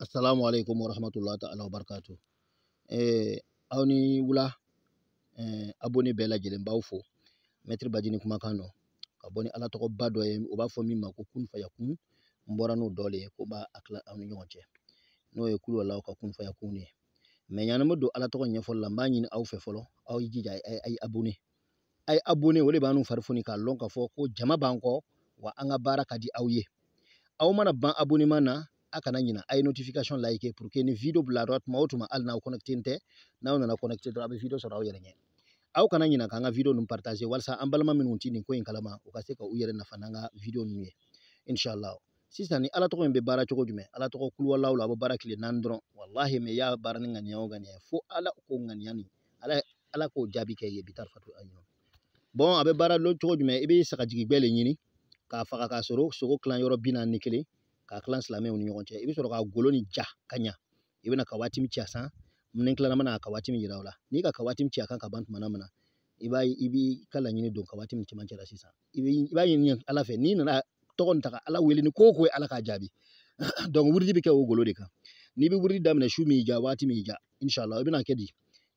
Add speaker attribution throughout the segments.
Speaker 1: Assalamu alaikum warahmatullahi ta'ala wabarakatuh. Aw ni wula, abonné bɛɛ lajɛlen b'aw fo. Maître Badji kumakan don ka bɔ ni Ala tɔgɔba dɔ ye, u b'a fɔ min ma ko kun fayakun. N bɔra n'o dɔ le ye ko b'a tila aw ni ɲɔgɔn cɛ, n'o ye kulu walaw ka kun fayakun ye. Mais yanni n bɛ don Ala tɔgɔ ɲɛfɔli la, n b'a ɲini aw fɛ fɔlɔ, aw ye jija a ye abonné. A ye abonné, o de b'an fari foni k'a lɔn k'a fɔ ko jama b'an kɔ, wa an ka baara ka di aw ye. Aw mana ban abonnement na, a kana ɲina a ye notification like pour que ni video bila tuma o tuma, hali n'aw connecté tɛ, n'aw nana connecté dɔrɔn a bɛ video sɔrɔ aw yɛrɛ ɲɛ. Aw kana ɲina k'an ka video ninnu partager walasa an balima minnu ti nin ko in kalama, u ka se ka u yɛrɛ nafa n'an ka video ninnu ye, inshallah. Sisan ni Ala tɔgɔ in bɛ baara cogo jumɛn? Ala tɔgɔ kuluwalaw la, a bɛ baara tile 4 dɔrɔn. Wallahi, mais i y'a baara ni ŋaniya o ŋaniya, fo Ala k'o ŋaniya nin, Ala k'o jaabi kɛ i ye bi tarifatu ayi. Bon, a bɛ baara cogo jumɛn? I bɛ sagajigi le ɲini k'a faga k'a sɔrɔ sogo tilan yɔrɔ 41, k'a tilan silamɛw ni ɲɔgɔn cɛ. I bɛ sɔrɔ ka golo ni ja ka ɲa. I bɛna ka waati min ci a san ni tilala mana ka waati min yira o la, n'i ka waati min ci a kan ka ban tuma min na, i b'a ye i b'i ka laɲini don ka waati min cɛmancɛ la. Sisan i b'a ɲini Ala fɛ, n'i nana tɔgɔ nin ta ka Ala wele ni ko o ko ye, Ala k'a jaabi. Donc wurudi bɛ kɛ o golo de kan. N'i bɛ wurudi daminɛ su min ja, waati min ja, inshallah, i bɛna kɛ di,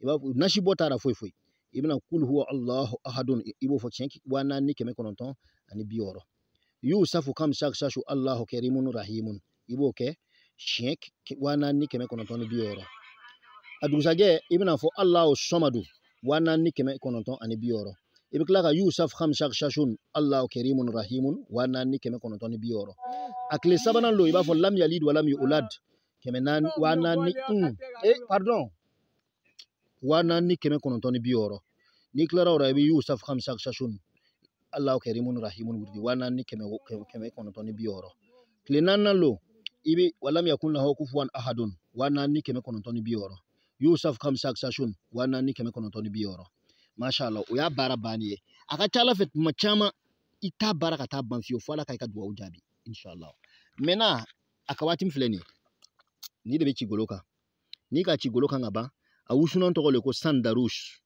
Speaker 1: i b'a fɔ nasi bɔ t'a la foyi foyi. I bɛna kul huwa Allahu ahadun, i b'o fɔ siɲɛ 4960. Yusafu kam shaksashu Allahu karimun rahimun, i b'o kɛ siɲɛ 4960. A dugusajɛ i bɛna fɔ Allahu samadu 4960. I bɛ tila ka Yusuf kam shakshashun Allahu karimun rahimun 4960. A tile sabanan lo, i b'a fɔ lam yalid wa lam yulad kɛmɛ naani waa naani, pardon, 4960. N'i tilara o la, i bɛ Yusuf kam shakshashun Allahu karimun rahimun wurudi 4960. Tile naaninan lo, i bɛ walam yakun lahu kufuwan ahadun 4960. Yusuf kam shakshashun 4960. Masha Allah, o y'a baara bannen ye. A ka ca Ala fɛ, tuma caman i t'a baara ka taa ban fiyewu fo Ala ka i ka duwawu jaabi, inshallah. Maintenant, a ka waati min filɛ nin ye, nin de bɛ ci golo kan. N'i ka ci golo kan ka ban, a wusunan tɔgɔ le ko sandarush.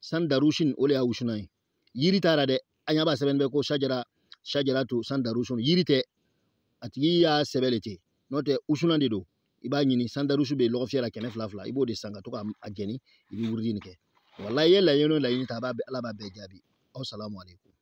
Speaker 1: Sandarushin, o le y'a wusunan ye. Yiri t'a la dɛ, an ɲɛ b'a sɛbɛn bɛ ko shajara shajaratu sandarushun, yiri tɛ, a tigi y'a sɛbɛn le ten, n'o tɛ wusunan de don. I b'a ɲini, sandarusu bɛ lɔgɔ fiyɛ la 200 2, i b'o de san ka to k'a jɛni, i bɛ wurudi nin kɛ. Wallahi, i ye laɲini o laɲini ta, Ala b'a bɛɛ jaabi. Aw salamu aleykum.